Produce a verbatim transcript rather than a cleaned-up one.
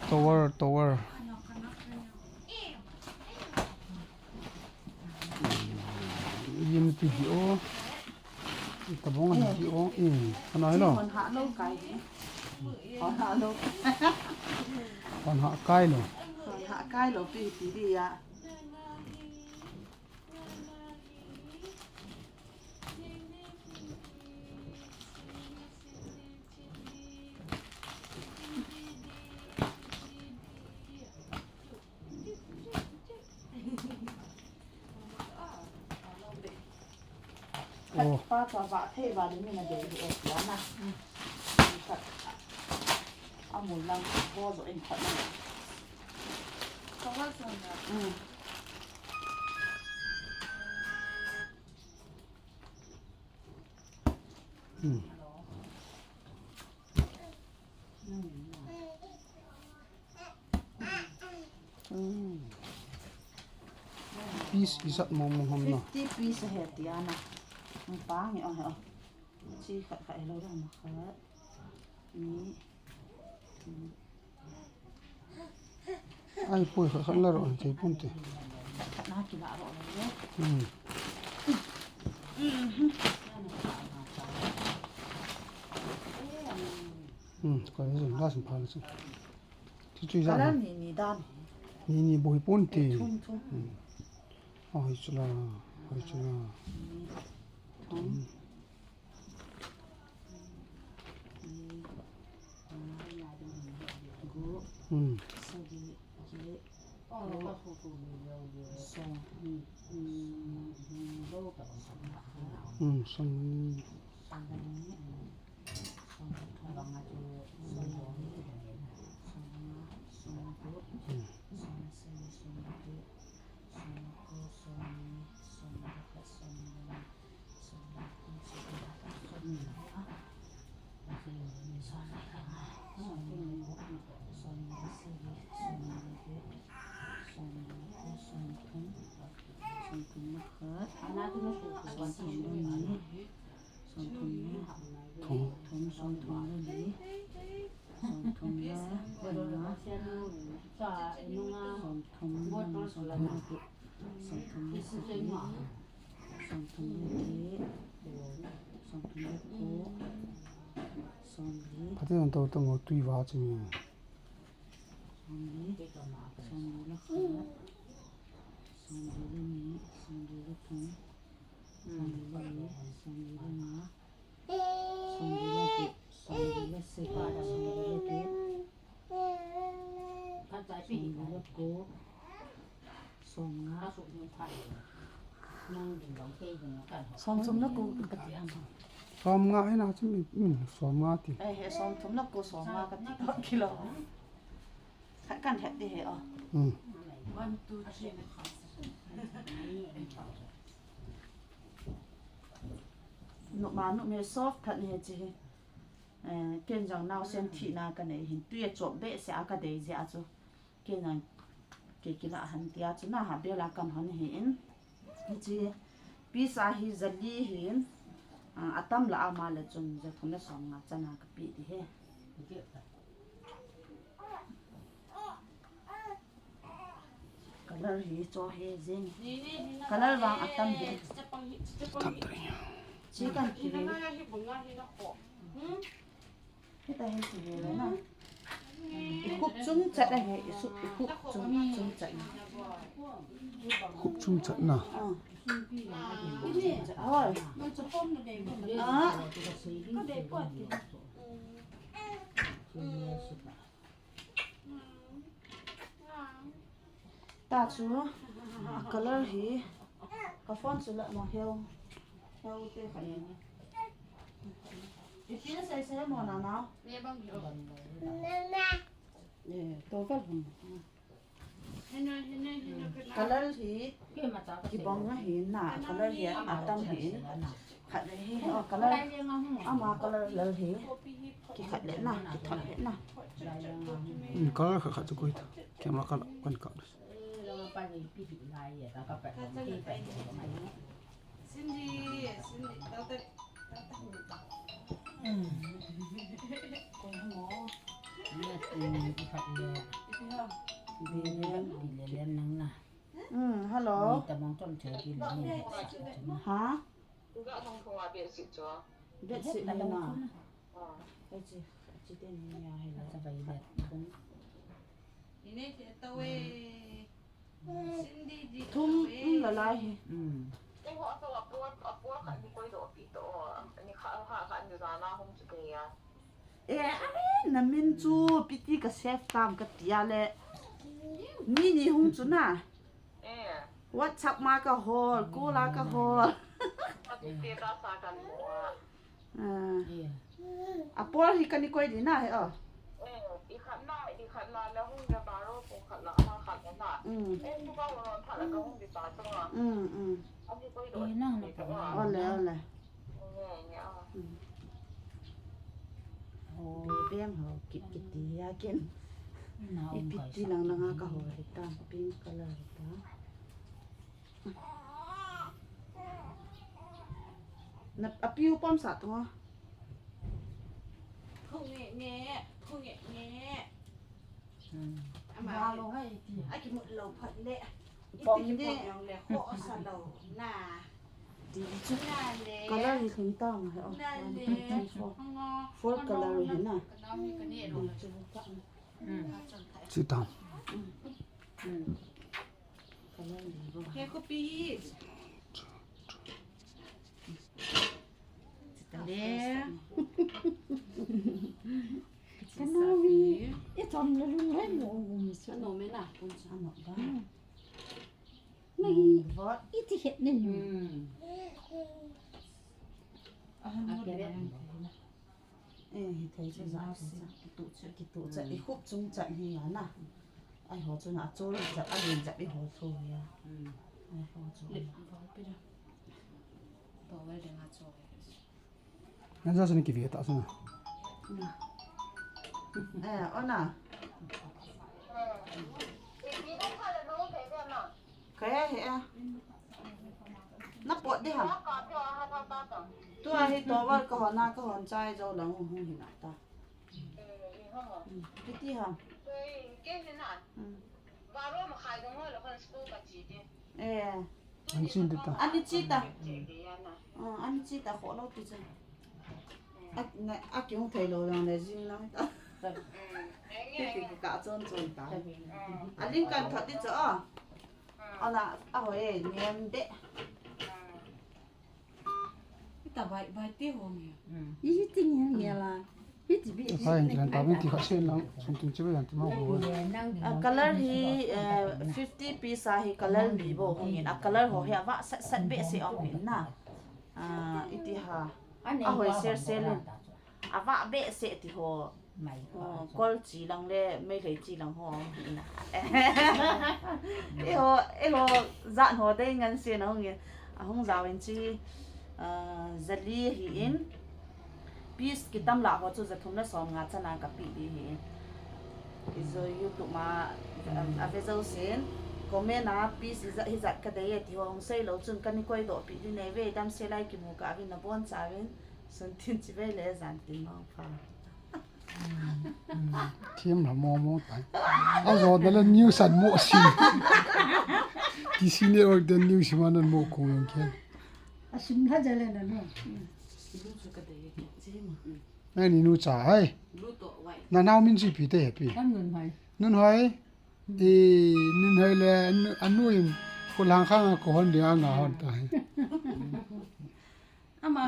Tower, tower. Yem ti di o. Tabong di o. Eh, kana hello. Hon ha lo kai. Hon ha lo. Hon ha kai lo. Hon ha kai lo pi pi di ya. Oh. Pa pa ba thei ba de mi na de o ya na. Amu lang bo zo in khat na. Ka wa zo na. Mm. Hmm. Hmm. Piece ijat mong mong ham na. Fifty piece ahi tia na. Ang pang ni, oh, oh. Chi khat khat lo dang ma khat. Ni. Hmm. Ai, poi khat khat la ro, thei pon te. Khat na kila ro le. Hmm. Hmm, ko ni jong la sim pha la sim. Ti chu ja. Kala ni ni dan. Ni ni boi pon te. Eh, thum, thum. Hmm. Oi chula, oi chula. Thum. Hmm. Hmm. Hmm, song ni. Thum. Thum, song thum le li. Song thum le nga. Song thum le nga, song thum le nga. Song thum le nga. Song thum le nga. Song thum le nga. Song thum le nga. Song thum le nga. Song thum le ko. Song li. Pati nang tau tang o tui va chi mi. Song li. Song li le khat. Song li le ni. Song li le thum. Song li le li. Song li le nga. Song li le gup, song li le sagi, song li le get. Song li le ko. Song nga. Som thum le ko kati ham. Som nga hi na chu mi, mi som nga ti. Eh, he som thum le ko som nga kati kilo. Khat kan het di he o. Hmm. One, two, three. Numa, numa soft that ni he chi hi. Eh, ken jong naosen thina ka nei hin, tui a chop behseh a ka dei jeh a chu. Ken jong kei kilah han tia chu na ha bel a kan hon hi in. Hichi piece a hi ja li hin, ah, atam la ama le chun ja thum le som nga chan a ka pe di he. Color hi cho he jing. Color vang atam he. Tam tari. Chi kan ki ve. Hita he ki ve na. I khup chum chat a he, i su, i khup chum, chum chat na. Khup chum chat na. Ah. Hoi. Ah. Ka dei po ti. Ta chu color hi ka phone chu la mo heu. Heu te kha ni. Ipi na sei sei mo na na. Eh, to val hum. Color hi kibang ahi na, color hi atam hi. Khat le hi, oh, color. Ama color lal hi. Kikhat le na, kithon le na. Hmm, color khat khat chu koi ta. Camera khat koi kap. Cindy, Cindy, tao te, tao te. Hmm. Koi mo. Ni, ni, khat le. Bilem, bilem nang na. Hmm, hello. Ni tamang tom che bilem. Ha? Ga hong thong a bia si cho. Bia si ni na. Ah. Ai chi, chi ten ni ya hai la. Sa bai le thum. Ine te tawe. Thum, um, la lai hi. Mm. Eh, ai, na min chu piti ka save tam ka tia le. Ni ni hung chu na. Eh. WhatsApp ma ka hol, call a ka hol. Ati te ta sa kan mo a. Ah. Iya. A por hi kani koi di na he o. Eh, i khat na, i khat na la hung na baro ko khat la ma khat na. Mm. Eh, tu ba wo tha la ka hung di ta to. Mm, mm. Ani koi do. Eh, nang na pa. Ole, ole. Nge, nge, ah. Mm. Oh. Bem ho kit kit di ya ken. Na um kai sa. Piti nang nang a ka ho hi ta, pink color hi ta. Na, a piu pom sa tu. Khu nge nge, khu nge nge. Hmm. Ama. Ba lo hai ti. A ki mut lo phat le. Pom iti ki de. Pom yong le, ho sa lo. Na. Ti chu. Na le. Color hi thum ta ma he o. Na le. Four. Four color hi na. Ka na mi ka ne lo. Hmm. Chi ta. Hmm. He ko pi. Chitale. Kana mi. E chom la lung hai mo mo mi sa. Ano me na pun sa. Ano ba? Nai. Vot. Iti het ne. Hmm. Ano de. Eh, hi thei chu ja, thei cha. Kitu cha. Kitu cha, i khup chung cha hi ya na. Ai ho chu na, a chol ja, a lin ja, i ho chu ya. Mm. Ai ho chu. Lip, bol pi da. Bol de nga chu. Na ja sun ki vi ta sun. Mm. Eh, ona. Kaya he a. Na pot di ham. Tua hi towel ka hon a ka hon chai jo lang hung hung hi na ta. Hmm, piti ham. Hmm. Eh. An chin di ta. Ah, an chi ta kho lo ti cha. A, na, a ki hung thei lo lang le jing lang ta. Ti ti ka chon chon ta. A ling kan thot ti cha a. Ala, a hoi e, nem de. Ita bai, bai te ho nge. Mm. I ti nge nge la. I ti bi. Pai nge lan pa bin ti kha sen lang, sum tin chi bai yan ti ma ho. A color hi, eh, fifty piece a hi color li bou hung in. A color ho hi a va sat sat behseh a hung in na. Ah, iti ha. A hoi ser ser in. A va behseh ti ho. Oh, Kol chi lang le, Meitei chi lang ho, hina. Eiho, eiho, jat ho dei ngan se na hung in. A hung jao in chi, ah, jali hi in. Piece kitam la ho chu ja thum le som nga chan a ka pi di hi in. Kijo YouTube ma, um, a ve jo sin. Comment a piece ijat, hijat ka dei e ti ho hung sei lo chun ka ni koi doh pi di nei ve dam se lai kimu ka vin na bon cha vin. Sun tin chi ve le jan tin ma pha. Thim la mo mo tai. A jo da le news an mo sin. Ti si ne or the news ma nan mo ko yong ke. A sim la ja le na no. Nai ni nu cha hai. Na nao min ji pi te pi. Kan nun hai. Nun hai. I nun hai le anu, anu in ko lang khang ko hon dia nga hon tai. Ama